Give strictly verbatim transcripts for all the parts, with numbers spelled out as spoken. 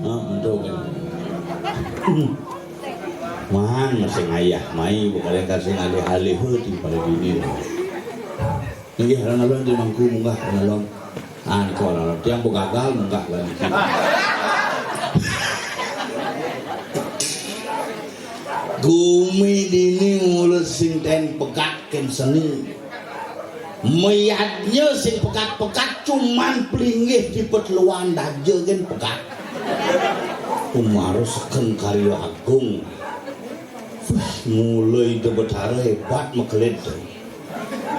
Nah, untuk kan. Man, masih ngayah, mai, bukan kasih ngalih-alih, heueuh, timpal bini. Inggih, alon-alon di mangku munggah, alon-alon. Ah, nika alon-alon. Tiang bagagal munggah bani. Gumi dini mula sing ten pegat ken seni. Mayadnya sing pegat-pegat cuman pelinggih di peteluan daja gen pegat. Umarus seken karya agung. Mulai de Betara hebat makelid.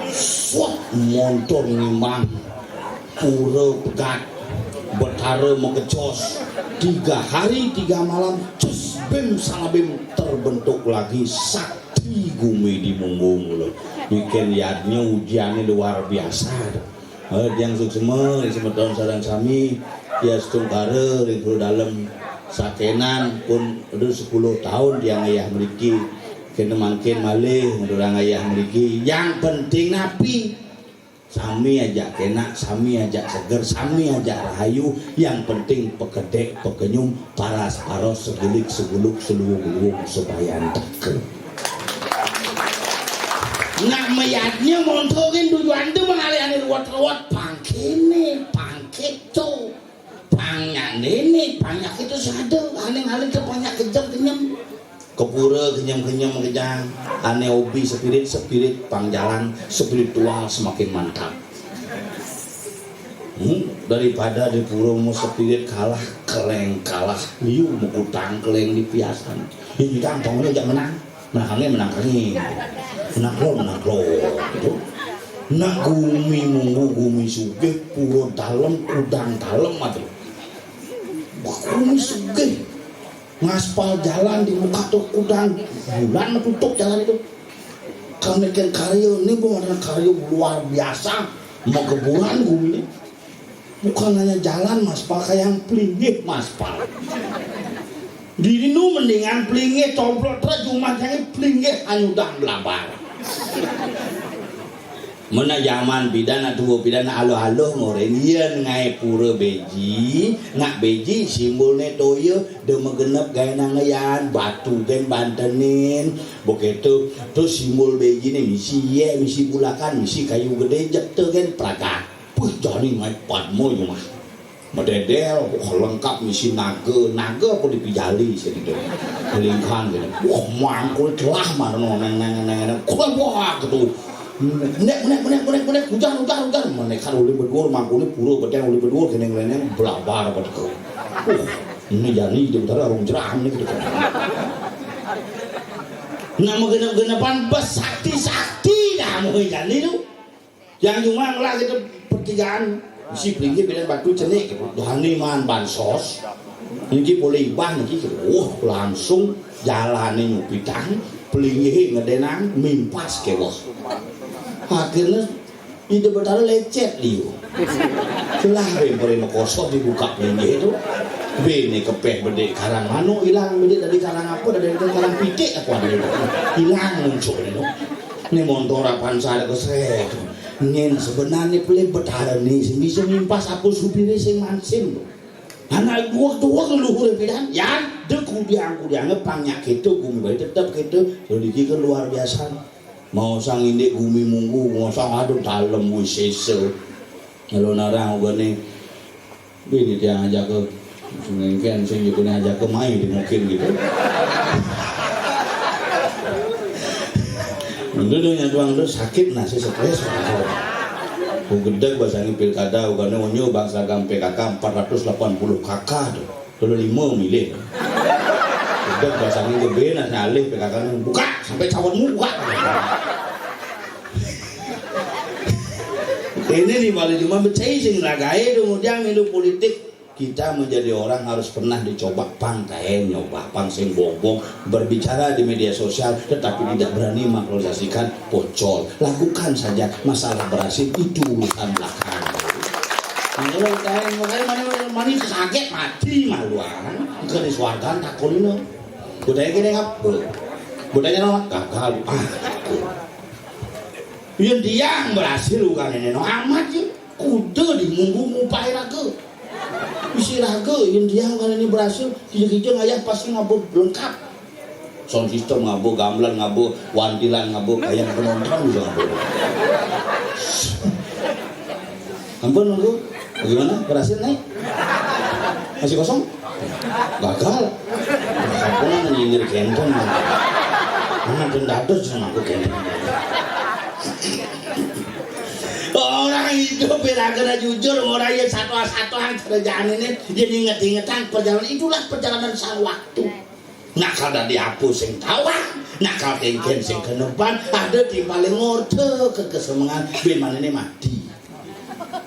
Suat montor ngimang. Pura pegat. Betara makecos. Tiga hari tiga malam, cus bim salabim terbentuk lagi sakti gumi di munggung lo. Bikin yadnya ujiannya luar biasa. Eh, tiang suksma, ring semeton sareng sami, ya setungkara, ring pura dalem, sakenan pun udah sepuluh tahun tiang ngayah mriki, kena mangkin malih, ngurang ngayah mriki. Yang penting napi? Sami aja kenak, sami aja seger, sami aja rahayu. Yang penting pekedek, pekenyum, paras-paros, segilik, seguluk, seluwung-luwung, sebayan teka. Nak mayadnya montor gen tujuan tu mengalih ane ruwet-ruwet, pang kene, pang keto, pang nyak nene, pang nyak keto sada, ane ngalih tu pang nyak kejam kenyem. Kepura kenyem-kenyem kejang, ane hobi spirit, spirit pang jalan, spiritual semakin mantap. Hmm, daripada di pura mau spirit kalah, keleng kalah, liu mekutang keleng di piasan. Di bidang tongnya jak menang, menangnya menang kenging. Menang lo, menang lo, gitu. Nak gumi munggu, gumi sugih, pura dalem, kudang dalem, aduh. Gumi sugih. Ngaspal jalan di muka tuh kudang, bulan tutup jalan itu. Kami kan karya, ini bukan karya luar biasa, mageburan gumi ini. Bukan hanya jalan maspal, kayak yang pelinggih maspal. Dini nu mendingan pelinggih, complot terus, cuma jangan pelinggih, anyudang belabar. Mena jaman pidan, nak tua pidan, nak aluh-aluh ngoren, yen ngae pura beji, nak beji simbolne toya, de megenep gae nangeyan, batu gen bantenin, begitu, terus simbol beji ne misi ye, misi bulakan, misi kayu gede, jekte gen pragat. Puh, jani ngae padma yo mah. Mededel, wah, lengkap misi naga, naga apa dipijali sini tu. Kelingkan gitu. Wah, mangkul telah marno neng neng neng neng. Kulah wah gitu. Nek nek nek nek nek, hujan hujan hujan. Menekan uli bedur, mangkul pura bedeng uli bedur, keneng leneng belabar apa tu. Uh, ini jani di utara rong jerang ni gitu. Nama genap-genapan besakti-sakti dah mau jani tu. Yang cuma ngelah kita pertigaan, si pelinggih bilang batu cenik gitu. Dohani man bansos. Niki boleh ibah niki gitu. Wah, langsung jalane nyupitang, pelinggih ngedenang, mimpas kewah. Akhirnya ide betara lecet liu. Celah be pare mekoso dibuka pelinggih itu. Bene kepeh bedek karang mano ilang, bedek dari karang apa, dari karang pitik aku ada itu. Ilang muncul itu. Ni montor apan sare kesret. Nyen sebenarnya pelih betara ni sing bisa mimpas apa supire sing mansin tu. Anak dua-dua leluhur pidan, yan de kudiang-kudiang pang nyak kita gumi bae tetep kita sedikit ke luar biasa. Mau sang indik gumi munggu, mau sang aduh dalem wis sesa. Kalau narang ugane Bini tiang ajak ke sengengken, sing jukune ajak ke mai di mungkin gitu. Itu tuh nyatuang tuh sakit nasi stres. Ku gedeg basangi pilkada, ugane onyo bangsa gam P K K empat ratus delapan puluh K K tuh. Kalau lima milih. Gedeg basangi gebe nasi alih P K K buka sampai cawanmu buka. Ini di balik cuma becai sing ragai dong ujang milu politik. Kita menjadi orang harus pernah dicoba, pang kaen nyoba, pang sing bongbong berbicara di media sosial tetapi tidak berani mengaktualisasikan pocol. Lakukan saja, masalah berhasil itu urusan belakang. Kalau kaen makanya mana mana mani kaget mati maluan ke di swarga takon ini. Budaya gini ngapa? Budaya nama gagal. Ah, yang tiang berhasil bukan ini no amat sih. Kuda di munggu mupai raga. Bisi raga, yén tiang kala ini berhasil, kija-kija ngayah pasti ngaba lengkap. Sound system ngaba, gamelan ngaba, wantilan ngaba, kayang penonton juga ngaba. Ampun, Mangku. Bagaimana? Berhasil, Naik? Masih kosong? Gagal. Apa nyindir kénten? Mana pun dados sama aku kénten. Orang hidup ya kena jujur, orang yang satu-satu kerjaan ini, dia inget-ingetan perjalanan, itulah perjalanan sang waktu. Nak kal dadi apa sing tawang, nak kal kénkén sing keneban, ada timpalé ngorta kekesemengan, bin manané mati.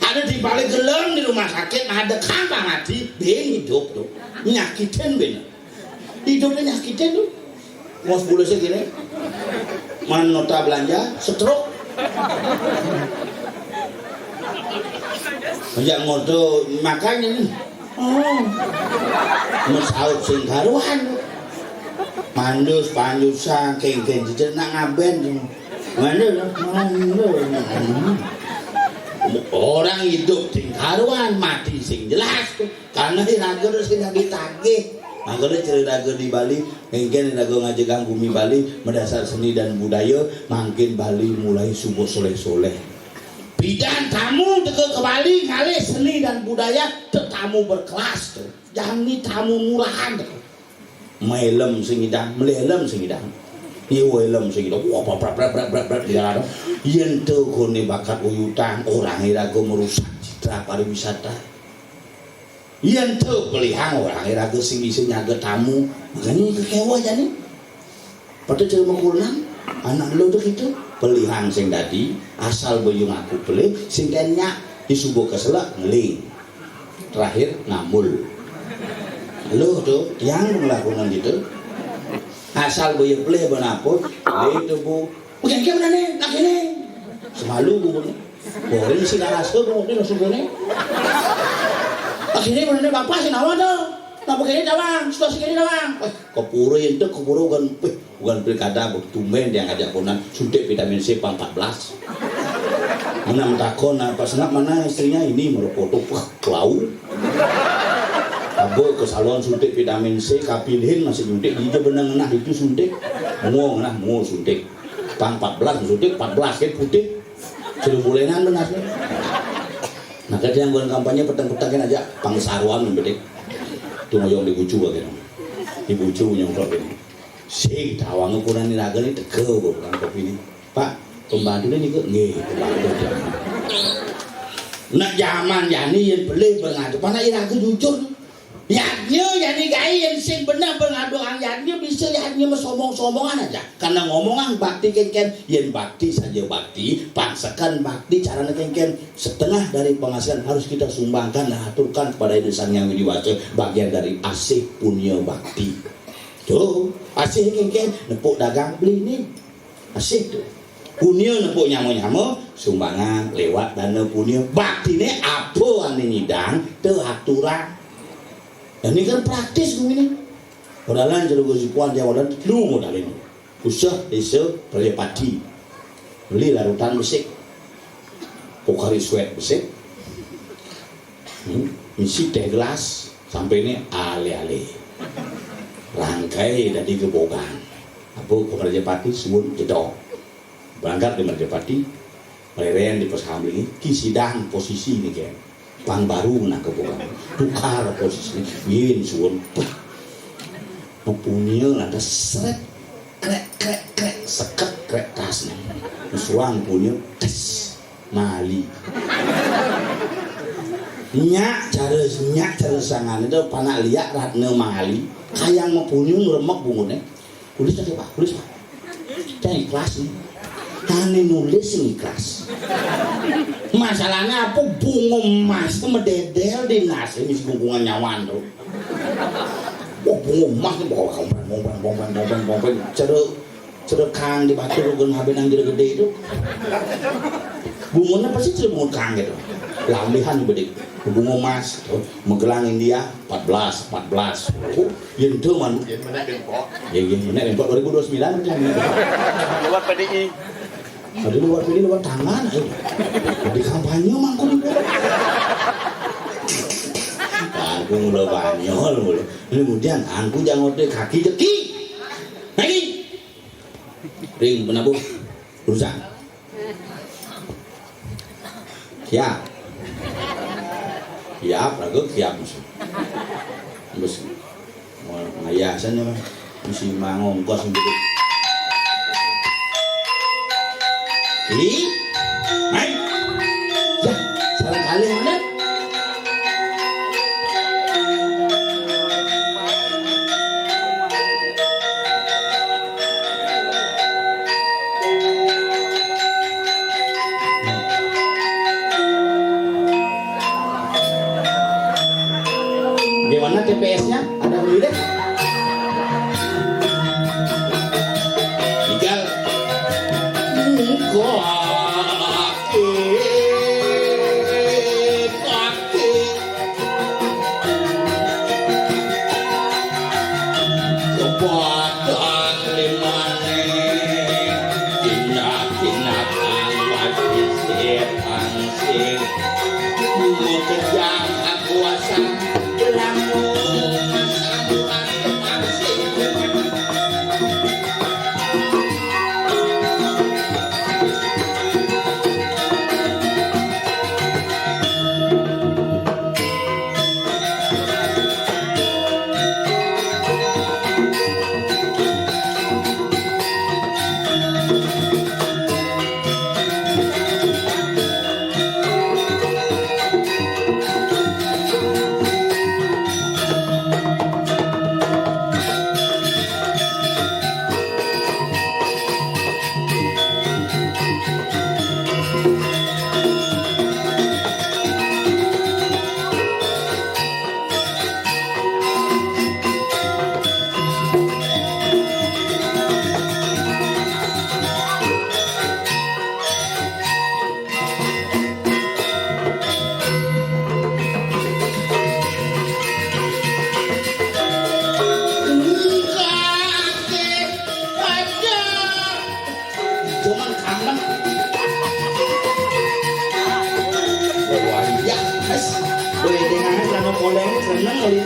Ada timpalé gelem di rumah sakit, ada kang pang mati, bin hidup tuh. Nyakitin bin. Hidupnya nyakitin tuh. Mau sepuluh segini. Man nota belanja, stroke. Ajak ngorta makanya nih. Oh. Mesaut sing karuan. Mandus, pandusan, kénkén cicit nak ngaben. Mandus, mandus. Orang hidup sing karuan, mati sing jelas tuh. Karena iraga terus sing ditagih. Makanya cerita raga di Bali, mungkin raga ngajegang bumi Bali, mendasar seni dan budaya, mangkin Bali mulai subuh soleh-soleh. Pidan tamu teka ke Bali ngalih seni dan budaya, tetamu berkelas tuh. Jangan ni tamu murahan tuh. Melem sing idang, melelem sing idang. Ieu helm sing idang. Wah, brak, brak, brak, brak, brak, di dalam. Yen teu gone bakat uyutan, orang iraga merusak citra pariwisata. Yen teu pelihang orang iraga sing bisa nyaga tamu. Makanya kekeweh jani. Patu cara makurenan, anak lu tuh gitu. Pelihang sing dadi, asal bayu ngaku pelih, sing kenya disubuh keselak ngeling. Terakhir ngambul. Lu tuh, yang ngelakukan gitu. Asal bayu pelih benaput, pelih tuh bu. Bukan kayak mana nih, lagi nih. Semalu bu. Boleh sih nggak rasa bu, ini langsung gini. Lagi nih, mana nih bapak sih nawa tuh. Nah, begini doang, situasi gini doang. Wah, kepura itu, kepura kan, wih, bukan pilkada, bu. Tumben dia ngajak konan suntik vitamin C pang empat belas. Mana mentakon, nah, pas nak mana istrinya ini merokotok, wah, kelau. Abo ke salon suntik vitamin C, kapilihin masih suntik, dia bener ngenah itu suntik. Mau ngenah, mau suntik. Pang empat belas suntik, empat belas kan putih. Sudah bulenan benar nih. Nah, kadang bulan kampanye petang-petangin aja pang saruan bedik. Tuh ngoyong di bucu aja. Di bucu nyongkrok ini. Sing tawang ukuran iraga ni tega gua bilang kopi ni. Pak, pembantu ni juga nggih, pembantu dia. Nak zaman jani yang beli berngadu, mana iraga jujur. Yadnya jani kai yang sing benar berngadu ang yadnya bisa yadnya sombong-sombongan aja. Karena ngomongan bakti kengken, yang bakti saja bakti, pangsekan bakti caranya kengken. Setengah dari penghasilan harus kita sumbangkan dan aturkan kepada Ida Sang Hyang Widi Wasa, bagian dari asih punya bakti. Tuh, asih kengken, nepuk dagang beli ni. Asih tuh. Punya nepuk nyama-nyama, sumbangan lewat dana punya. Bakti ni apa ane nyidang, teu aturan. Dan ini kan praktis begini. Modalan jero gosipuan dia modal lu modalin. Usah desa Prajapati. Beli larutan besik. Pokari sweat besik. Hmm, isi teh gelas sampai ini ale-ale. Rangkai tadi gebogan. Apa ke Prajapati suun jedok. Berangkat di Prajapati, meleren di pos hamling, ki sidang posisi ni kan. Pang baru nak gebogan. Tukar posisi, yin suun. Punya ada seret, krek, krek, krek, seket, krek, tas ni. Suang punya, tes, mali. Nyak cara, nyak cara sangan itu panak liak ratna mali. Kayang mapunyung remek bungunnya. Tulis aja, Pak, tulis, Pak. Saya ikhlas ni. Tani nulis sing ikhlas. Masalahnya apa, bunga emas itu mededel di nasi misi bunga nyawan tuh. Wah, bunga emas ni bawa kompren, kompren, kompren, kompren, kompren. Ceruk, ceruk kang di batu lu guna benang gede-gede itu. Bunganya pasti ceruk bunga kang gitu. Lambihan bedik. Bunga emas tuh, megelang India, empat belas, empat belas. Oh, yang itu man. Yang mana dempok? Ya, yang mana dempok dua ribu dua puluh sembilan kan. Lewat P D I. Tadi lewat P D I lewat tangan, ayo. Di kampanye mangkon. Nah, Mula banyol, mula. Kemudian angku jangote kaki jeki. Lagi. Ring penabuh. Urusan. Siap. Siap, lagu siap mesti. Mesti. Wah, ngayah sana mah. Mesti mangongkos gitu. Ih, naik. Ya, salah kali mana? Bagaimana T P S-nya? Ada beli deh. Tinggal. Kaki, kaki. Kepada limane, tindak-tindak angkat sisip angsip. Mengejang akuasa, gelangung samburan kepangsip. Cuman kangen. Wah, iya, guys. Boleh dengan sama poleng, seneng kali.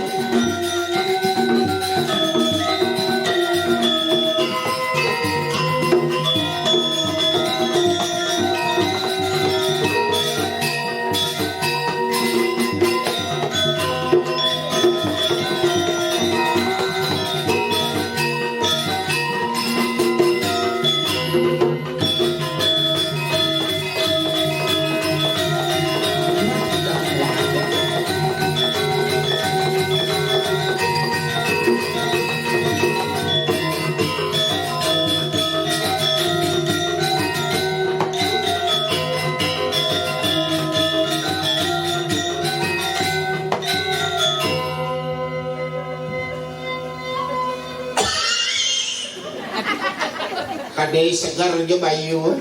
Kadai segar jo bayu.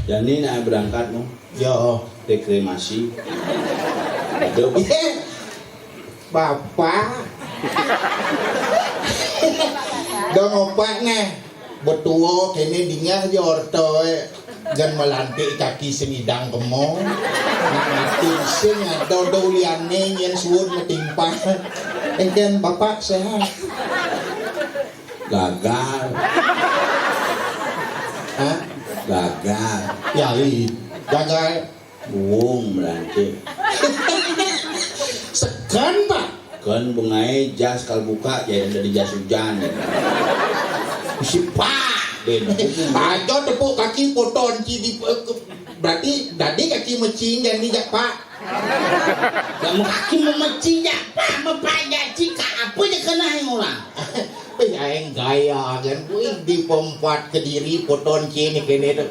Jani nak berangkat no. Yo. Rekremasi. Aduh. Bapak. Dong opak neh. Betuo kene dingeh jo orto, eh. Jan melantik kaki sing idang kemo. Mati sing ado do uliane nyen suud metimpah. Engken bapak sehat. Gagal. Hah? Gagal. Ya, i. Gagal. Buung melantik. Sekan, Pak. Kan bengai jas kal buka, jadi dari jas hujan. Sipak. Ajo tepuk kaki poton ci di, eh, ke-, berarti dadi kaki mecing jani jak, Pak. Kamu kaki memecing jak, Pak, mepak jak ci, ka apa je kena yang orang? Wih, aing gaya kan. Wih, di pempat Kediri poton ci ni kene tu.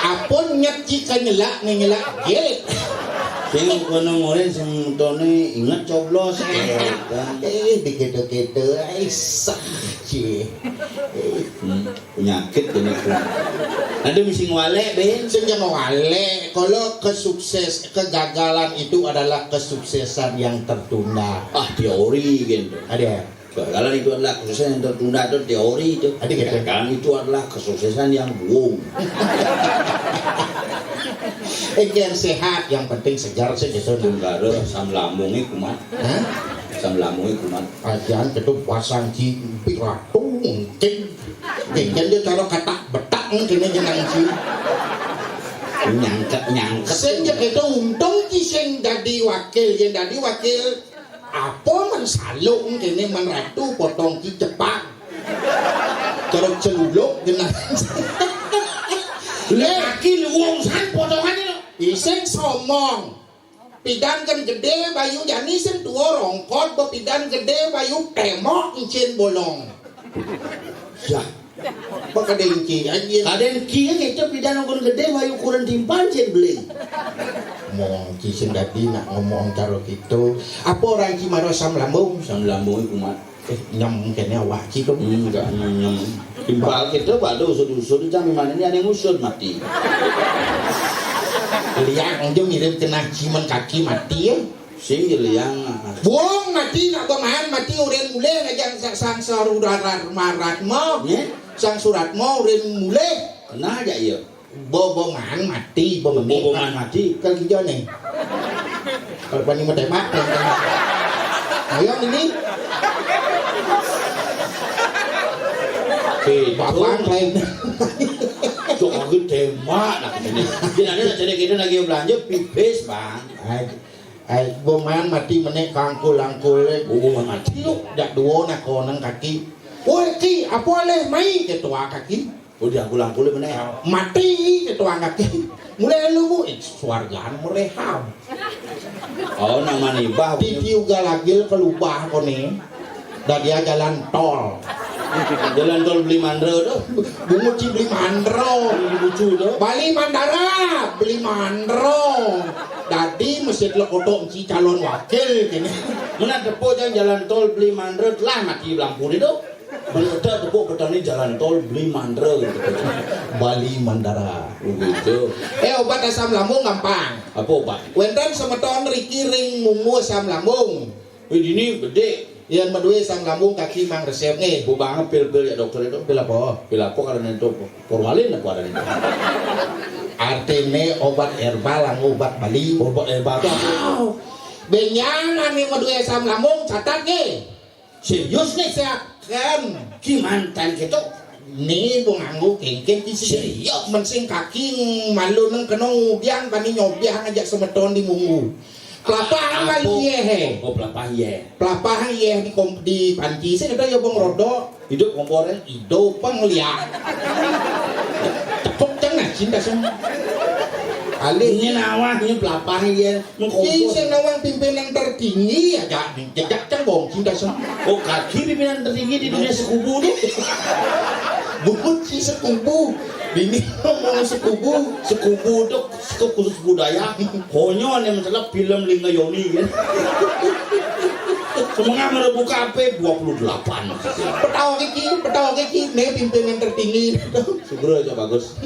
Apun nyet ci ka nyelak ni nyelak gel. Sing kono ngoren sing tone inget coblos. Eh, dikit-dikit, ai sah ci. Eh. Hmm. Penyakit jenis itu. Ada mesti ngwalek, Ben. Sing jangan ngwalek. Kalau kesukses, kegagalan itu adalah kesuksesan yang tertunda. Ah, teori gitu. Ada. Kegagalan itu adalah kesuksesan yang tertunda, itu teori itu. Ada gitu. Kegagalan itu adalah kesuksesan yang bohong. Engken sehat, yang penting segar sing gitu. Tunggara asam lambungé kumat. Hah? Asam lambungé kumat. Ajan ketu basang ci piratu mungkin. Engken dia cara katak betak mungkin jenang ci. Nyangket, nyangket. Sing ya ketu untung ci sing dadi wakil, yang dadi wakil apa men saluk mungkin men ratu potong ci cepak. Cara celuluk genah. Lé, kaki lu wong san potongan lho. Ising somong. Pidan kan gedé bayu jani sing tua rongkot, ba pidan gedé bayu temok encin bolong. Ya. Apa kadé engki aja. Kadé engki kan gitu pidan ukuran gedé bayu ukuran timpal encin beling. Mong ci sing dadi nak ngomong karo gitu. Apa orang ci maro asam lambung? Asam lambung kumat. Eh, nyem kene awak ci to. Hmm, enggak nyem. Timpal kita pada usut-usut jam mana ini ada yang usut mati. Liang aja mirip kena cimen kaki mati ya. Sing ya liang. Buang mati nak pemahan mati urin mulai aja sang sarudarar marat mo. Ya? Sang surat mo urin mulai. Kena aja iya. Bobongan mati, bobongan mati. Kan kijau nih. Kalau pani mau tembak, kan tembak. Ayo ini. Oke, bapak lain. Cok aku tembak nak sini. Jadi ada nak cari kita lagi belanja pipis bang. Ai, ai, boman mati menek kangkul-angkul. Boman mati. Yuk, dak dua nak konang kaki. Woi ki, apa leh mai ketua kaki. Oh, diangkul-angkul meneh. Mati ketua kaki. Mulai lu bu, eh, suargan merehab. Oh, nang manibah. Titi uga lagil ke lubah kone. Dah dia jalan tol. Jalan tol beli mandra tu. Bungut ci beli mandra. Lucu tu. Bali Mandara beli mandra. Dadi mesti telek kotok ci calon wakil kene. Mana tepuk jalan tol beli mandra telah mati lampu ni tu. Beli otak tepuk petani jalan tol beli mandra gitu. Bali Mandara. Begitu. Eh, obat asam lambung gampang. Apa obat? Wenten semeton riki ring munggu asam lambung. Wih, ini gede. Yang medue asam lambung kaki mang resep nih. Bu banget pil-pil ya dokter itu. Pil apa? Pil apa karena itu formalin apa ada itu? Artine obat herbal, anu obat Bali. Obat herbal itu apa? Benjang ane medue asam lambung catat nih. Serius nih? Seakan. Ki mantan gitu. Nih bu nganggu kengkeng ki serius. Mensing kaki malu neng kena ngudian pani nyobiah ngajak semeton di munggu. Pelapah kan bali ye he. Oh, pelapah ye. Pelapah ye di kom, di panci sih kita ya bong rodok. Hidup kompornya. Hidup pang liak. Tepuk tengah cinta sama. Alih ini nawah ini pelapah ye. Mengkompor. Ini sing nawang pimpinan tertinggi aja nih. Jejak cang bong cinta sama. Oh, kaki pimpinan tertinggi di dunia sekubu tu. Bubut si sekubu. Bini ngomong sekubu. Sekubu tu, sekubu khusus budaya. Konyol ni masalah film Lingga Yoni kan. Semangat merebu kape dua puluh delapan. Petawa kiki, petawa kiki. Ni pimpinan tertinggi. Sugro aja bagus.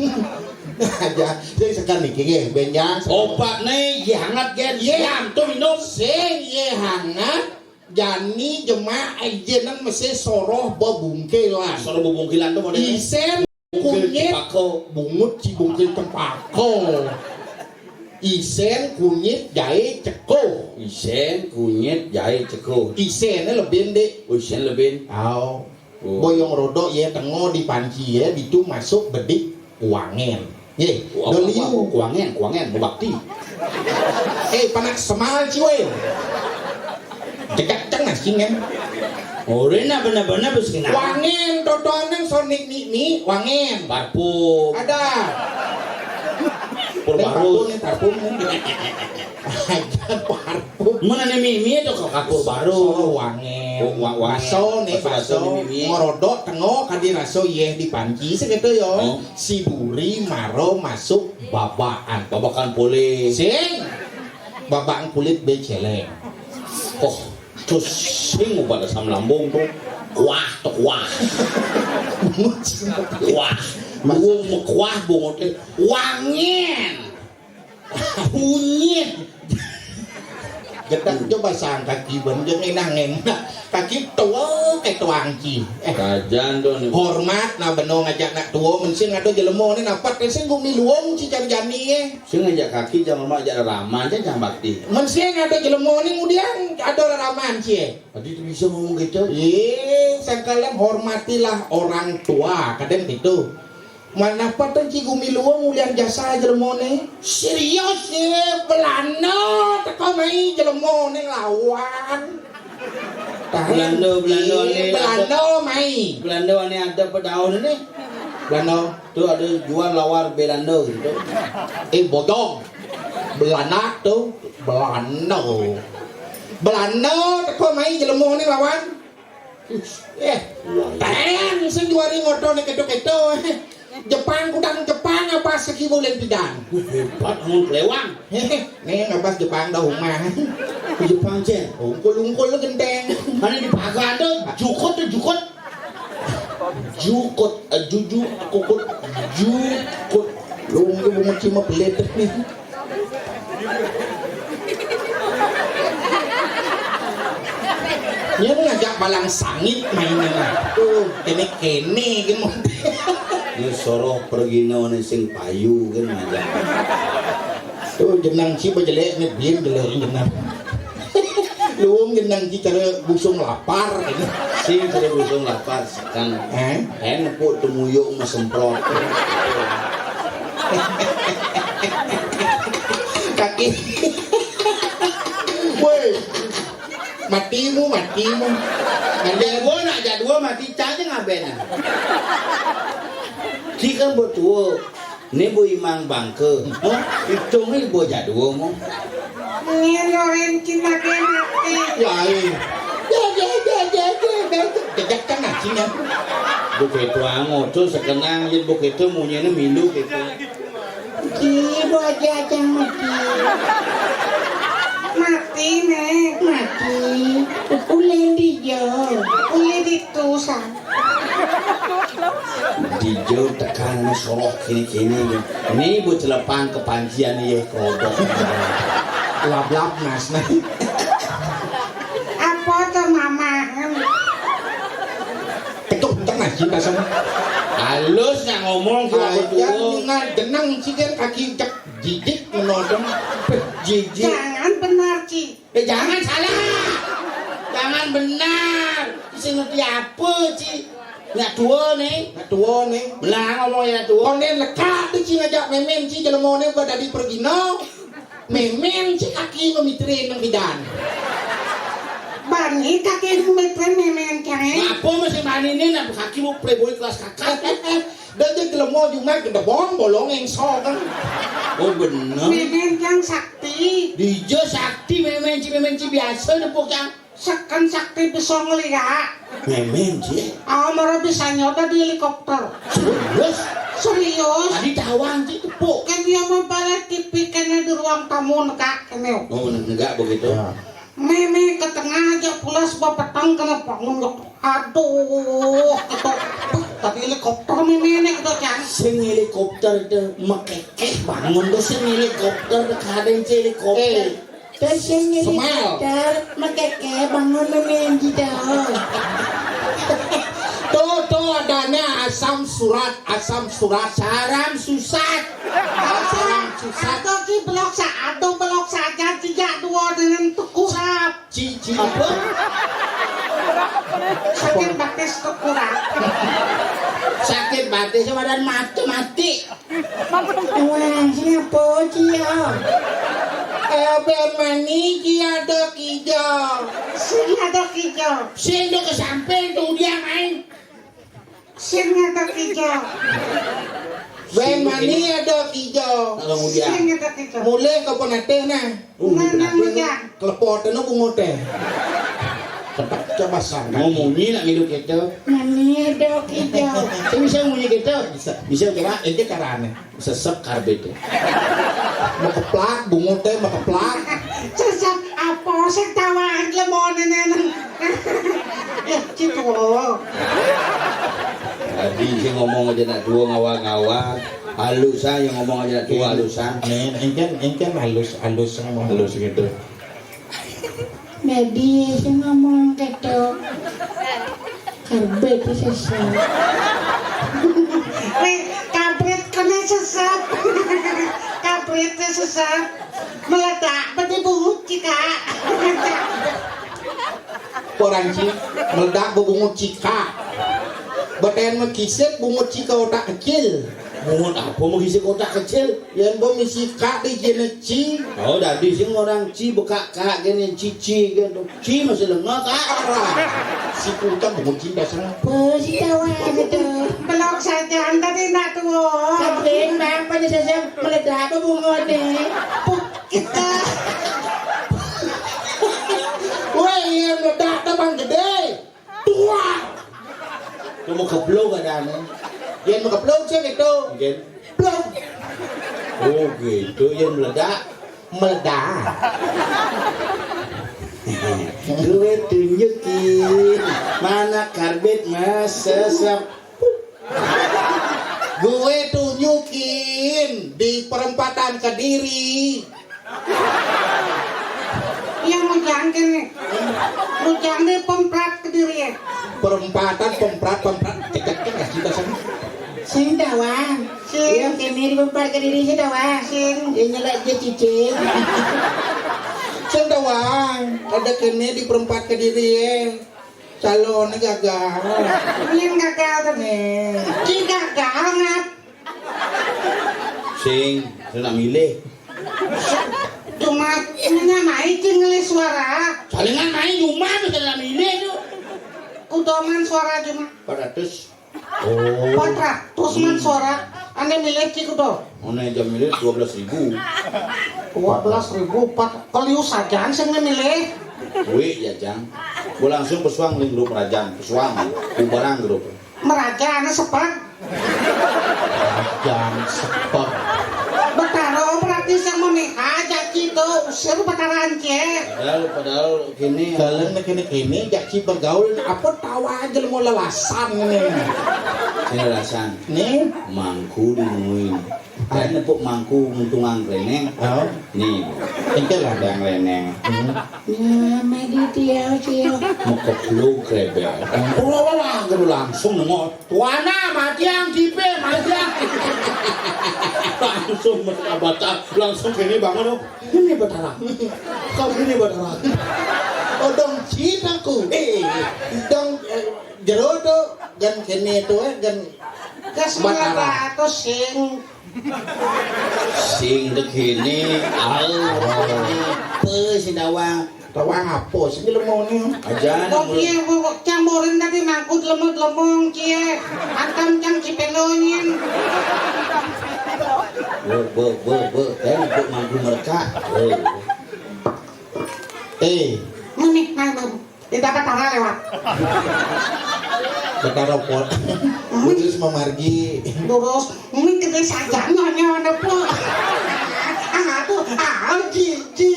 Aja. Jadi sekarang niki nggih, benjang. Obat nih, ye hangat gen. Ye. Yang tu minum. Sing ye hangat. Jani jemak aja nang mesti soroh bebungkilan. Soroh bebungkilan tu mana? Isen kunyit. Bungut ci bungkil tempako. Isen kunyit jahe ceko. Isen kunyit jahe ceko. Isen lebih dek. Oh, isen lebih. Au. Oh. Boyong rodok ye tengo di panci ye, ditu masuk bedik wangen. Ye, doliu. Kuangen, kuangen, mau bakti. Eh, panak semal ciwe. Dekat tengah singen. Orena bener-bener bes kena. Wangen totonan sonik mik mik wangen. Parfum. Ada. Pur barus. Parfum nih, parfum nih. Aja parfum. Mana nih mimi itu ke kapur baru. Soro wangen. Oh, wa-, wangen. Baso nih, baso, baso. Ngorodok tengok kadi raso yeh di panci segitu yo. Oh. Si duri maro masuk babaan. Babakan kulit. Sing. Babaan kulit beceleng. Oh, terus sing ubat asam lambung tu. Kuah tu kuah. Kuah. Bungut kuah bungut wangen. Kunyit. Getak jo basang kaki ben, jo ngenang-ngenang. Kaki tua ke tuang ci. Eh, kajan to ni. Hormat nah beno ngajak nak tua, men sing ada jelema ni napat, sing gumi luung ci cari jani, eh. Sing ngajak kaki jang lemak, jak rama aja jang bakti. Men sing ada jelema ni ngudiang ada raraman ci, eh. Tadi tu bisa ngomong gitu. Eh, sangkalan hormatilah orang tua, kadang gitu. Manapa ten ci gumi luung nguliang jasa jelema ne? Serius ye, Belanda teko mai jelema ne nglawan. Tahu? Belanda, Belanda ni Belanda mai. Belanda ni ada pedaun ni. Belanda. Tu ada jual lawar Belanda gitu. Eh, bodong. Belanda tu, Belanda. Belanda teko mai jelema ne nglawan. Eh, teng sing juari ngoto ne keto-keto. Jepang, kudang Jepang apa sekibu len pidan. Hebat mun kelewang. Nih, ngabas Jepang dah rumah. Jepang, Cen. Ungkul-ungkul genteng. Mana di pagar tu? Jukut tu, jukut. Jukut, eh, juju, kukut, jukut. Lu, lu mau cima pelet ni. Nya ngajak balang sangit mainnya nah. Tuh, kene-kene ke model. Ni soroh pergina ni sing payu kan ngajak. Tuh, jenang ci bejelek ni, bim jelek jenang. Luung jenang ci cara busung lapar. Sing cara busung lapar, sekan. Eh? Eh, nepuk temuyuk mas semprot. Kaki. Woi. Matimu, matimu. Nanti gua nak jadwal mati cacing abena. Ki kan betul. Ni bu imang bangke. Hah? Itu ni bu jadwal mo. Ni loren cina dia mati. Ya, eh. Ya, ya, ya, ya, ya, ya. Jejak kan nasi nya. Buketu ango tu sekenang je buketu munyi ni milu gitu. Ki, bu aja aja mati. Mati, Nek. Mati. Ulih di jo. Ulih di tu, san. Di jo tekan ni soroh kini-kini ni. Ni bu celepang kepancian ye kodok. Lap-lap nas nah. Apa tu mama? Ketuk tengah cinta sama. Halus nak ngomong tu aku tu. Aja mingat jenang cigan kaki cek jijik menodong. Jijik. Jangan benar, Ci. Eh, jangan salah. Jangan benar. Sing ngerti apa, Ci? Nak tua ni. Nak tua ni. Belah ngomong ya tua. Konden lekat tu ci ngajak memen ci jelema ni badadi pergino. Memen ci kaki memitre nang bidan. Bani kaki memitre memen cai. Apa masih bani ni nak kaki mau playboy kelas kakak? Dah je jelema Jumat gedebong bolong engso kan. Oh bener. Memen yang sakti. Dija sakti memen ci, memen ci biasa nepuk yang. Seken sakti bisa ngeliat. Memen ci. Ah, mara bisa nyoda di helikopter. Serius? Serius. Tadi tawang ci tepuk. Kan dia mau balik T V kena di ruang tamu negak kena. Oh negak begitu. Ya. Meme ke tengah aja pulas bawa petang kena bangun gitu. Aduh, gitu. Tadi helikopter meme ini gitu kan. Sing helikopter itu mekekeh bangun tuh sing helikopter, kadang ci helikopter. Eh. Terus yang ini Smile. Dokter, makeke bangun memen gitu. Tuh, tuh adanya asam surat, asam surat, saram susat. Saram susat. Atau ki belok sa, atau belok saja tiga dua dengan tukurap. Ci, ci apa? Sakit batis tukurap. Sakit batis sama dan mati mati. Wah, siapa dia? Eh, ben mani dia ada kijau. Sing ada kijau. Sing tu ke samping tu dia main. Sing ada kijau. Ben mani ada kijau. Kalau dia. Sing ada kijau. Mulai ke penatih nah. Mana muda? Kelepot anu bungut teh. Cepat coba sangka. Mau munyi nak ngilu kita. Mani ada kijau. Saya bisa munyi kita. Bisa. Bisa coba. Ini caranya. Sesep karbit. Mekeplak, bungut teh mekeplak. Sesep apa sing tawaan ke mau neneng. Ya, gitu. Tadi sih ngomong aja nak tua ngawa-ngawa. Halus aja ngomong aja nak tua halus ah. Nih, engken engken halus halus ngomong. Halus gitu. Medi sing ngomong gitu. Karbit sesat. Weh, kabrit kena sesat. Kabrit sesat. Meledak peti bungut cika. Orang ci, meledak bebungut cika. Beten mah kisik bungut cika otak kecil. Bungut apa mau kisik otak kecil? Yang bom isi kak di jenis ci. Oh, dadi sing orang ci bekak kak gini cici gitu. Ci masih lengah kak. Si kutang bungut cinta senang. Bos, si tawa gitu. Belok saja, tadi nak tuh. Sampein bang, pada sesem meledak apa bungut nih? Kita. Weh, iya meledak teman gede. Tuang. Lu mau keblok ada anu. Yang mau keblok sih gitu. Mungkin. Blok. Oh gitu, yang meledak. Meledak. Gue tunjukin mana karbit mas sesep. Gue tunjukin di perempatan Kediri. Iya, mau jangkin nih. Mau jangkin pemprat Kediri ya. Perempatan, pemprat, pemprat. Cek, cek, cek, kasih kita sana. Sing tawang. Sing. Iya, kene di pemprat Kediri sing tawang. Sing. Dia nyelak dia cicing. Sing tawang. Ada kene di perempat Kediri ya. Calonnya gagal. Ini gagal tuh. Nih. Ini gagal, Ngat. Sing, saya nak milih. Cuma ini main sing milih suara. Salingan main cuma tuh saya nak milih tuh. Kudoman suara cuma. Empat ratus. Oh. Empat ratus man suara. Ane milih ci kudo. Ane jam milih dua belas ribu. Dua belas ribu empat. Keliu sajan sing milih. Wih, ya, Jang. Gue langsung pesuang ling grup Rajan, pesuang. Bubaran grup. Meraja ane sepet. Rajan sepet. Betaro berarti sing mau nikah, jaki tuh. Usir betaran, cek. Padahal, padahal gini. Kalian kene-kene jaki bergaul, apa tawa aja mau lelasan ini. Sing lelasan. Nih. Mangku di nungguin. Kan nepuk mangku muntungan reneng. Oh. Nih. Itu lah. Yang reneng. Hmm. Ya, medi dia, dia. Mau keblok krebel. Wah, wah, wah, gitu langsung nengok. Tuana, matiang, tipe, matiang. Langsung mereka batal. Langsung kene bangun, oh. Ini Batara. Kau ini Batara. Oh, dong cintaku. Eh, dong, eh, jero tuh, gan kene tuh, eh, gan Kas Batara. Meledak tuh sing. Sing begini, au, pe si Dawang. Dawang apa sih, lemone? Aja. Kok piye, kok, kok campurin tadi mangkut lemut lemong, cie. Antam cang cipelonyin. Be, be, be, be, kan untuk mangku mereka. Eh. Eh. Mana, mana? Kita Betara lewat. Betara pol. Lurus memargi. Lurus. Ini gede saja nyonya nepu. Ah, tuh, ah, cici.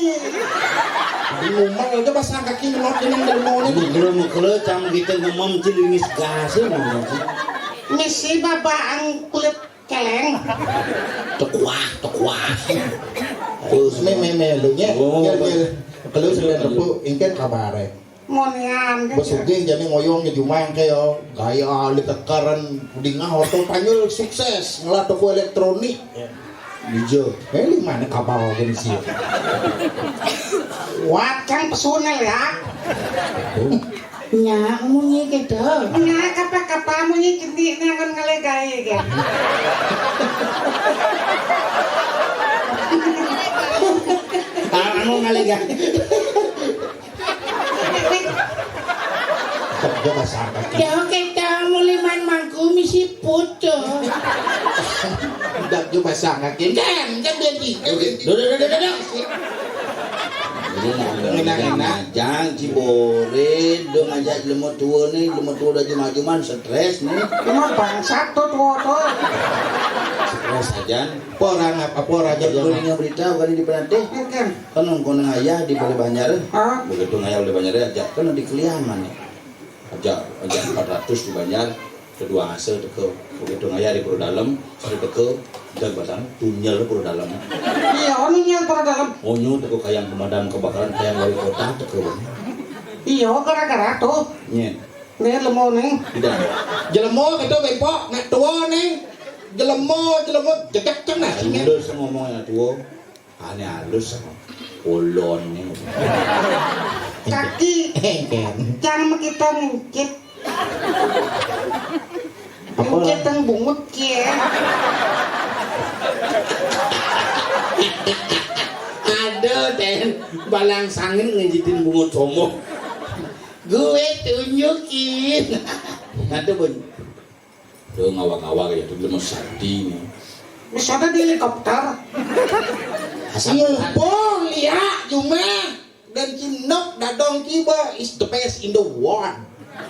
Di rumah aja pasang kaki ngelot dengan dermone. Ini belum kalau cang kita ngomong cilingis gas ya, ngomong. Misi bapak ang kulit keleng. Tekuah, tekuah. Terus me, me, me, lu nya. Oh. Kalau sudah nepu, ingkar kabar. Monian. Besugih jani ngoyong di jumah yang kayak gaya ditekeran dingah oto panjul sukses ngelah toko elektronik. Iya. Ijo. Eh, di mana kapal gini sih? Wakang pesunel ya. Nya, munyi gitu. Nya, kapa-kapa munyi cendi nangan ngelegai gitu. Anu ngelegai. Kerja kasar kaki. Ya, oke, kamu liman mangku misi putu. Dak juga pasang kaki. Kan, kan dia di. Duh, duh, duh, duh, duh. Jadi, ngena-ngena. Ngajak Cibore, dong ngajak lemo tua nih, lemo tua udah juma-juman, stres nih. Cuma bangsat tuh tua tuh. Stres aja. Apa orang apa orang aja. Iya, punya berita kali di Penatih. Bukan. Kan nongkrong ayah di Bali Banjar. Ah. Begitu ngayah Bali Banjar aja, kan di keliaman nih. Aja, aja empat ratus di Banjar. Kedua asa teka, begitu ngaya di Pura Dalem, saya teka, dan batang, tunyal Pura Dalem. Iya, nunyal Pura Dalem. Onyo teka kayang pemadam kebakaran, kayang wali kota teka. Iya, gara-gara tu. Nye. Ni lemo ni. Tidak. Jelemo gitu, bempok, nak tua ni. Jelemo, jelemo, jegak cang nah, sini. Halus ngomong yang tua. Ane halus sama. Kolon ni. Kaki. Engken. Jangan makita ngungkit. Apa? Ngungkit yang bungut kie. Ada, Ten. Balang sangin ngejitin bungut somo. Gue tunjukin. Ada, Bun. Tuh ngawang-ngawang ya, tuh lemes hati nih. Bisa ada di helikopter. Asal mumpung liak cuma dan cinok dadong kiba is the best in the world.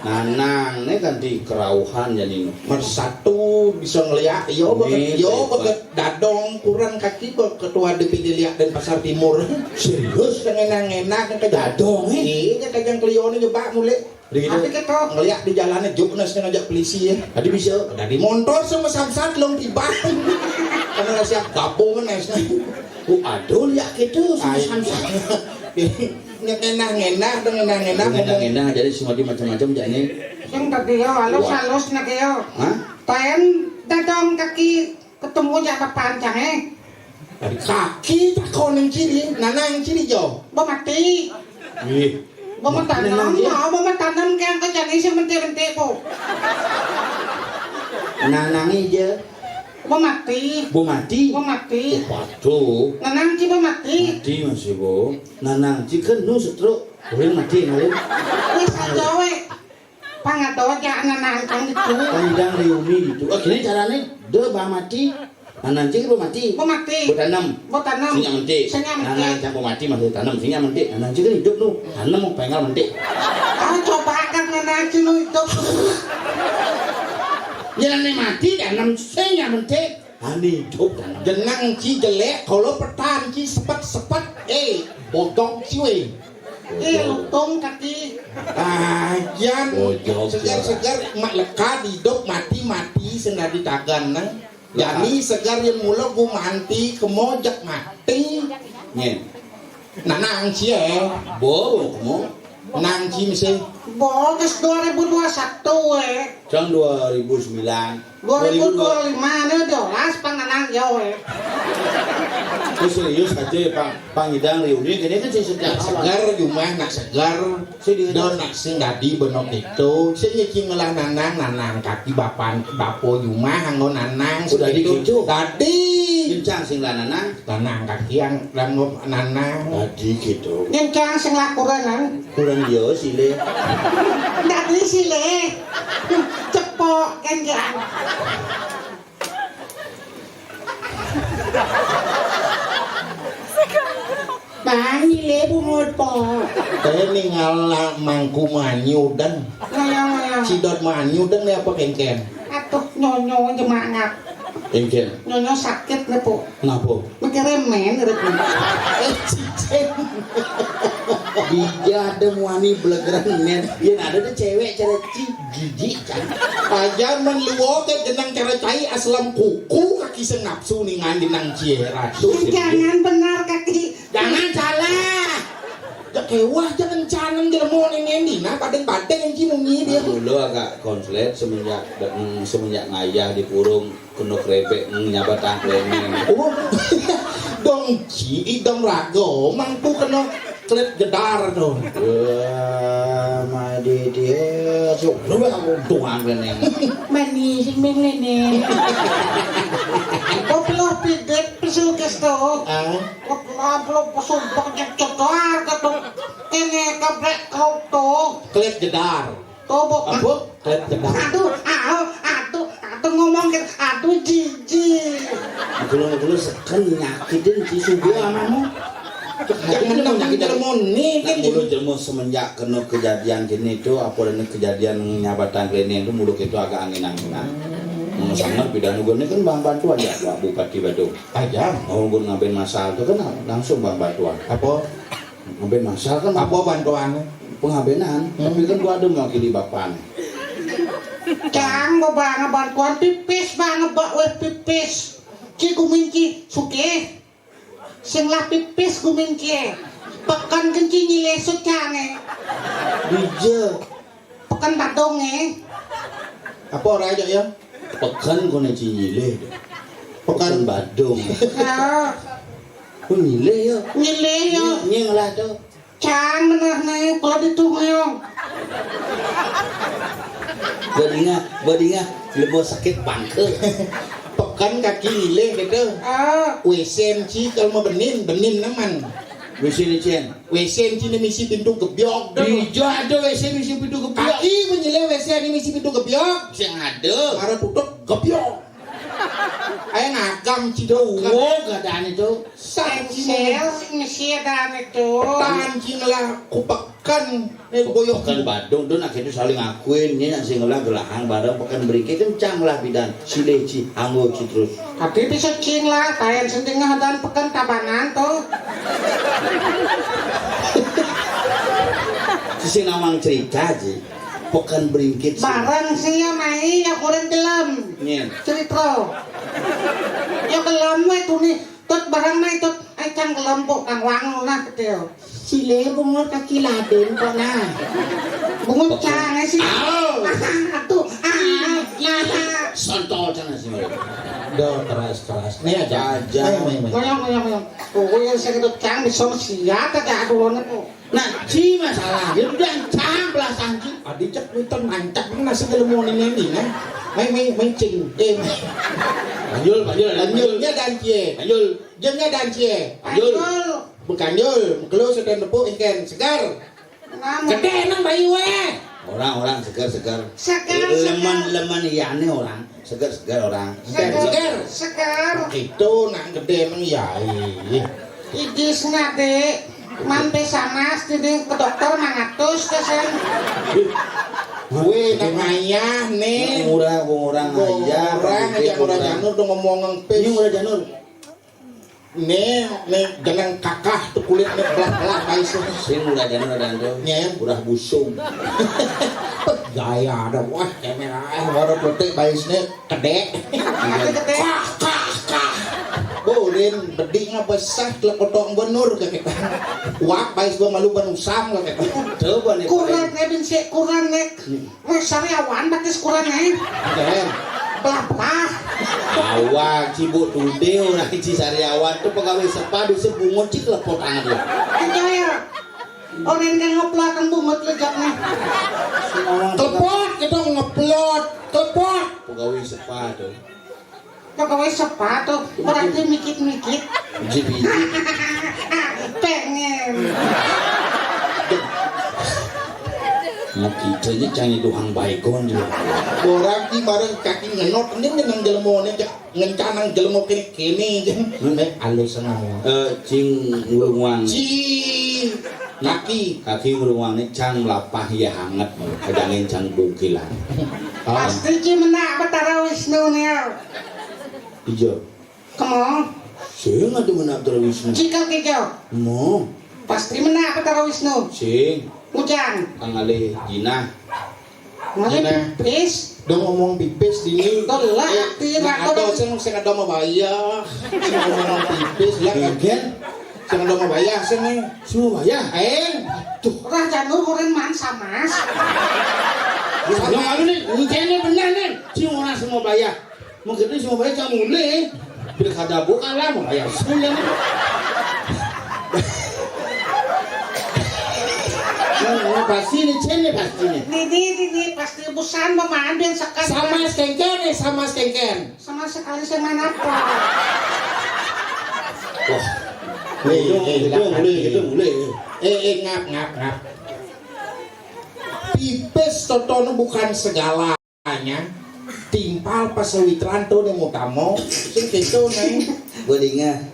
Nanang nih kan di kerauhan jadi mersatu bisa ngeliak yo baget yo baget dadong kurang kaki ba ketua D P D liak dan pasar timur. Serius dengan enak ke dadong eh. Iya kajang kelio nih jebak mulai. Begitu. Tapi kita ngeliat di jalannya juk nas ngajak polisi ya. Tadi bisa. Tadi montor sama samsat long tiba. Karena siap gabung nas. Oh, aduh lihat gitu sama samsat. Ngenah-ngenah dong ngenah-ngenah. Ngenah-ngenah jadi semua macam-macam jadi. Yang tadi ya halus-halus nak ya. Hah? Tayan dadong kaki ketemu jak papan cang eh. Tadi kaki takon yang ciri, nanang ciri jo. Ba mati. Ih. Ba matanam, mau ba matanam ke angka jani si menti-menti po. Nanang ija. Ba mati. Ba mati. Ba mati. Oh, patuh. Nanang ci ba mati. Mati masih bo. Nanang ci kan nu setruk. Uring mati ngalir. Wis aja we. Pangado aja anak nangkang itu. Panjang reuni itu. Oh, gini caranya. Dia ba mati. Nanang cing ba mati. Ba mati. Ba tanam. Ba tanam. Sing nyak menti. Sing nyak menti. Nanang cang ba mati masih tanam. Sing nyak menti. Nanang cing hidup nu. Tanam mau pengal menti. Ah, coba kan nanang cing nu hidup. Ya nanang mati tanam sing nyak menti. Ani hidup tanam. Jenang ci jelek kalau petan ci sepet-sepet. Eh, bodong ci we. Eh, lutung kaki. Ah, jan segar-segar mak leka hidup mati-mati sendadi tagan nang. Jani segar yang mula gumanti kemojak mati. Nyen. Nanang cie. Bo, kemo. Nang ci mesti. Bo, kes dua ribu dua satu eh. Cang dua ribu sembilan. Dua ribu dua lima ni dolas panganang yo eh. Ini serius aja ya, Pak. Pangidang reuni kene kan sing setiap segar jumah nak segar. Sing di- Don nak sing dadi benok itu. Sing nyeki ngelah nanang nanang kaki bapan bapo jumah anggo nanang. Sudah seperti itu. Dadi. Kencang sing lah nanang. Nanang kaki yang rambut nanang. Dadi gitu. Kencang sing lakuran. Kurang dia sile. Dadi sile. Cepok kencang. Bang, ile bungut po. Saya ningal mangku manyu deng. Ngayang, ngayang. Sidot manyu deng ni apa kengken? Atuh, nyonyo aja mangap. Kengken. Nyonyo sakit ni po. Kenapa? Mikirnya men, gitu. Eh, cicing. Dia ada muani belegeran men. Yang ada tuh cewek cara ci jijik kan. Aja men luo ke jenang cara cai aslam kuku kaki sing nafsu ningan jenang cie ratu. Jangan benar kaki. Jangan salah. Ya kewah jangan canang jelmo ning endi nah badeng-badeng yang ci munyi dia. Dulu agak konslet semenjak semenjak ngayah di kurung kena krebek nyabat tangkleneng. Oh. Dong ci dong rago mangku kena klet gedar tu. Wah, madi dia. Sok lu aku tuang leneng. Mani sing ming leneng. Koplo pidet pesu kesto. Ah. Koplo pesu bak cetar ketu. Ini kebrek kau tu. Klet gedar. Tobok. Apa? Klet gedar. Aduh, aduh, aduh, aduh ngomong ke, aduh jijik. Dulu-dulu seken nyakitin ci subuh amamu. Jangan dong nyakitin moni kan. Dulu jelmo semenjak kena kejadian gini itu, apa dan kejadian nyabatan klinik itu, mulu itu agak angin-anginan. Mau sangat pidan gue ini kan bang bantuan ya, Pak Bupati Badung. Aja. Mau gue ngambil masalah itu kan langsung bang bantuan. Apa? Ngambil masalah kan apa bantuan? Pengabenan. Hmm. Tapi kan gua ada mewakili bapak nih. Cang, ba bang bantuan pipis, bang ba wis pipis. Ci gumin ci sugih. Sing lah pipis gumin ci. Peken kenci nyilih sut cange. Dija. Peken Badung e. Apa ora aja ya? Peken kono ci nyilih. Peken Badung. Ya. Ku nyilih ya. Nyilih ya. Nying lah tu. Cang meneh ne, kula ditu ngoyong. Badinga, badinga, lebo sakit pangke. Peken kaki nyilih gitu. Ah. W C M C kalau mau benin, benin neman. W C M C. W C M C ini misi pintu gebyok dah. Dija ada W C misi pintu gebyok. Kaki menyilih W C ini misi pintu gebyok. Sing ada. Mara tutup gebyok. Ayo ngagam ci do. Wo gadane do. Sel sing misi adane do. Tanci ngelah kupekan. Eh, boyoh kan Badung do nak itu saling akuin ni nak sing ngelah gelahang bareng peken beriki kencang lah bidan. Silih ci, anggo ci terus. Tapi bisa cing lah, tayan sing tengah dan peken Tabanan to. Sisi nawang cerita ji. Peken beringkit sih. Bareng sih ya mai ya kurang gelem. Nyen. Cerita. Ya gelem we tuni. Tut bareng mai tut. Ai cang gelem pok kang wangun nah kecil. Sile bungut kaki ladin kok nah. Bungut cang sih. Au. Aduh. Ah, ah. Sontol cang sih. Do keras-keras. Nih aja. Aja. Ayo, ayo, ayo. Koyong, koyong, koyong. Oh, yang saya kentut cang bisa siat aja dulu nih kok. Nah, ci masalah dia udah cang belasan ci. Adi cek witen mancak nasi gelem mau nini nih, nah. Main, main, main cing. Eh, panjul, panjul, panjul. Panjulnya dan cie. Panjul. Jengnya dan cie. Panjul. Bukan jul, kalau sudah nepuk ikan segar. Gede nang bayi weh. Orang-orang segar-segar. Segar, segar. Leman-leman iyane orang. Segar-segar orang. Segar, segar. Segar. Itu nak gede nang yai. Idis ngade. Mampe samas dini ke dokter mangatus kesen. Gue nak ayah nih. Murah, murah, ayah. Orang aja murah janur dong ngomong ngempis. Ini murah janur. Nih, nih jeneng kakah tuh kulit nih belah-belah bais tuh. Sing udah jangan ada tuh. Nyen. Udah busung. Gaya ada wah kamera eh baru putih bais nih kedek. Kah kah kah. Borin bedi ngapa sah telek potong benur ke kita. Wah bais gua malu ban usam ke kita. Coba nih. Kurang nih bin sik kurang nih. Wis sariawan batis kurang ae. Enten. Belah-belah. Awak cibuk tude orang ci sariawan tu pegawai sepadu sebungut ci telepon tangan dia. Enjoy ya. Orang yang ngeplot kan bungut lejatnya. Telepon kita ngeplot, telepon. Pegawai sepadu. Pegawai sepatu, berarti mikit-mikit. Biji-biji. Pengen. Mau kita aja cari doang baygon juga. Orang di bareng kaki ngenot, ini nang jelmo ini cek ngencanang jelmo kene kene kan. Eh alus sama. Eh cing ngurungan. Ci kaki. Kaki ngurungan ini cang lapah ya hangat, kejangin cang bungkilan. Pasti ci menak Betara Wisnu nih. Ijo. Kemo. Sing atuh menak Betara Wisnu. Cikal kijo. Mo. Pasti menak Betara Wisnu. Sing. Ujang. Kang alih jinah. Ngalih pipis. Dong ngomong pipis dini. Dong lah, eh, arti nah, atau sing sing ada mau bayar. Sing ngomong pipis lah kan. Sing ada mau bayar sing nih. Semua bayar. Eh. Tuh. Raja Nur orang man samas. Yang lalu nih, ini benar nih. Sing orang semua bayar. Mungkin itu semua baik kamu le. Bila kada buka lah mau bayar suya. Pasti ini cene pasti ini. Didi didi pasti busan mau main biar sekat. Sama sekengken nih sama sekengken. Sama sekali saya main apa? Wah. Mulai, mulai, mulai. Eh, eh, ngap, ngap, ngap. Pipis totono bukan segala. Nya timpal pasawitran to ning utama sing keto neng. Belinga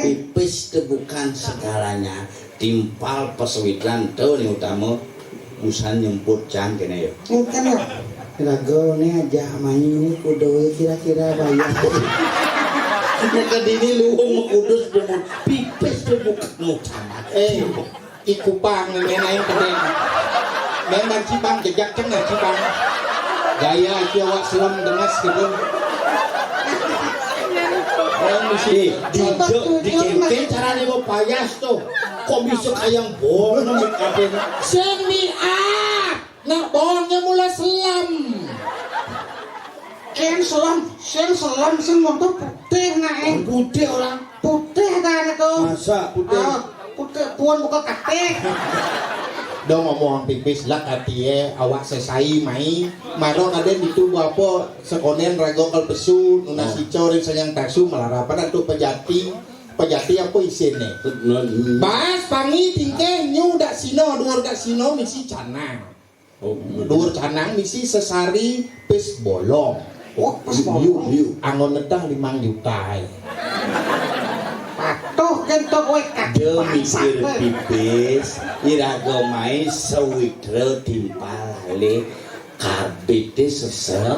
pipis tu bukan segalanya. Timpal pasawitran to ning utama. Busan nyemput cang kene yo. Engken yo. Raga ne aja main ni kudu kira-kira bayar. Maka dini luung kudus demun pipis tu bukan utama. Eh. Ikupang ngenain kedeng. Memang cibang jejak cenah cibang. Gaya iki awak selem dengas gitu. Orang mesti dijok, dicengkeh carane mau payas tuh. Kok bisa kayang bolong kabeh? Sing niat, nak bolongnya mula selem. Sing selem, sing selem, sing wong tuh putih nak, eh. Putih orang. Putih kan itu. Masa putih? Ah, putih, puan buka katik. Dong ngomong pipis lah katie, awak sesai mai. Maro kaden itu apa sekonen rago kal pesu, nunas Oh. ico ring sanyang tasu, malarapan antuk pejati. Pejati apa isine? Bas, pangi, tingkeh, nyu dak sino, duur dak sino, misi canang. Oh, duur canang misi sesari pis bolong. Oh, pis bolong. Yu, yu. Anggon nedah limang juta. Patuh kento kowe. Dia mikir pipis, iraga mai sewitra timpal ale kabite sesek.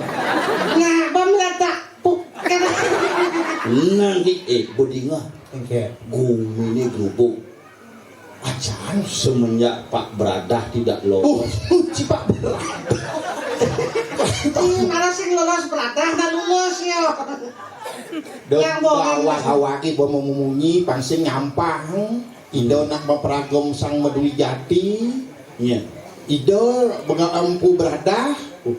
Ngapa meledak? Puk. Nang di, eh, bedinga. Oke. Gumine grubuk. Acan semenjak Pak Bradah tidak lolos. Uh, si Pak Bradah. Ih, malah sing lolos Bradah dah lulus ya. Dot Yang bohong. Awak-awak iki mau memunyi pang sing nyampah. Hmm. Ida nak mapragom sang madui jati. Iya. Ida bega empu Bradah. Uh.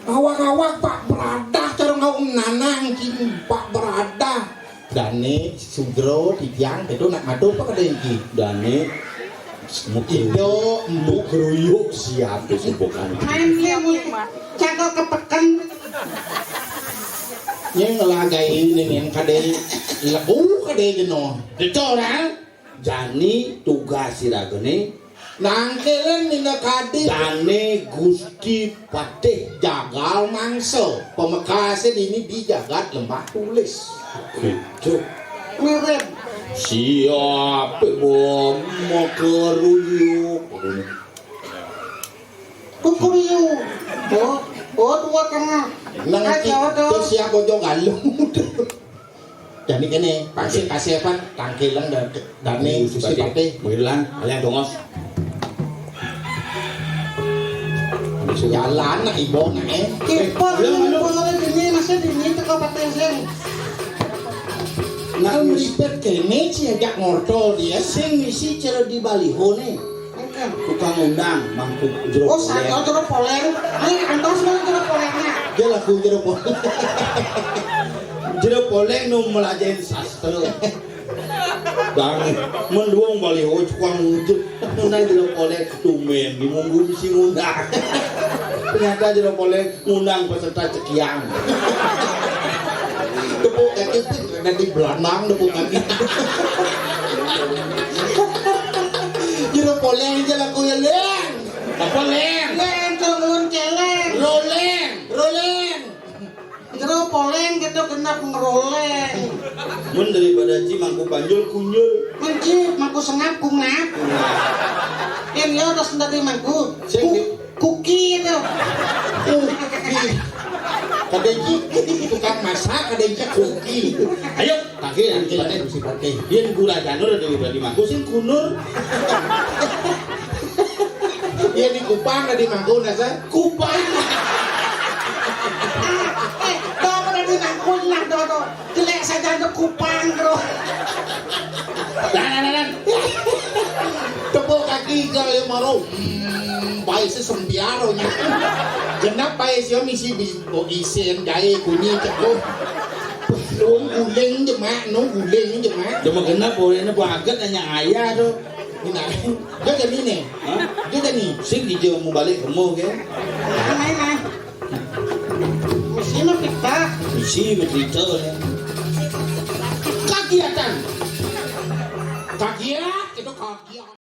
Awak-awak Pak Bradah cara ngau nanang kini Pak Bradah. Dane Sugro titiang itu nak matur apa kada iki? Dane Ido empu keruyuk siap itu bukan. Main dia mesti cakap kepeken. Ini ngelagai ini yang kada lebu kada jeno. Betul kan? Jani tugas siragene nangkelen mina kadi. Dane Gusti Patih jagal mangsa pamekase dini di jagat Lembah Tulis. Gitu. Mirip. Siap bom makeruyuk. Kukuyu. Oh, oh, dua tengah. Nang Ayo, kita dong. Siap ojo galung. Jani kene, pasti kasih apa? Tangkilan dan dane Gusti Patih. Muilan, kalian dongos. Jalan nak ibu nak eh. Kepala kepala dini masih dini teko patih sing. Nah, mripit kene sih ajak ngorto dia. Sing misi cara di baliho nih. Tukang undang mangkuk jero. Oh, poleng. Sato jero poleng. Ayo antos mau jero polengnya. Dia lagu jero poleng. Jero poleng nu melajahin sastra. Bang, menduang baliho tukang wujud. Nang jero poleng tumben di munggu misi ngundang. Ternyata jero poleng ngundang peserta cekiang. Tepuk kaki nanti belanang tepuk kaki. Jero poleng aja laku ya leng. Apa leng? Leng turun celeng. Roleng. Roleng. Jero poleng gitu genap ngeroleng. Mun daripada ci mangku panjul kunjul. Menci mangku sengap kungap. Ini ya udah sendiri mangku. Sing di- Kuki itu. Kuki. Kadang kuki tukang masak, kadang kuki. Ayo, tangkil yang kita nih si Patih. Dia gula janur ada berarti mangku sing kunur. Dia di Kupang tadi mangku nasa. Kupang. Eh, tahu tadi mangku lah tahu tahu. Jelek saja untuk Kupang bro. Tepuk kaki ke yang mau. Hmm, baik sih sembiaronya. Genap baik sih misi bis oh, isin jai kunyi cekuk. Nung guling jemak, nung guling jemak. Cuma genap boleh ini baget hanya ayah tuh. Ini dia jadi nih. Hah? Dia jadi. Sing di dia mau balik ke mau ke. Nah, nah, nah. Misi mah kita. Misi mah kita ya. Kagiatan. Kagiatan.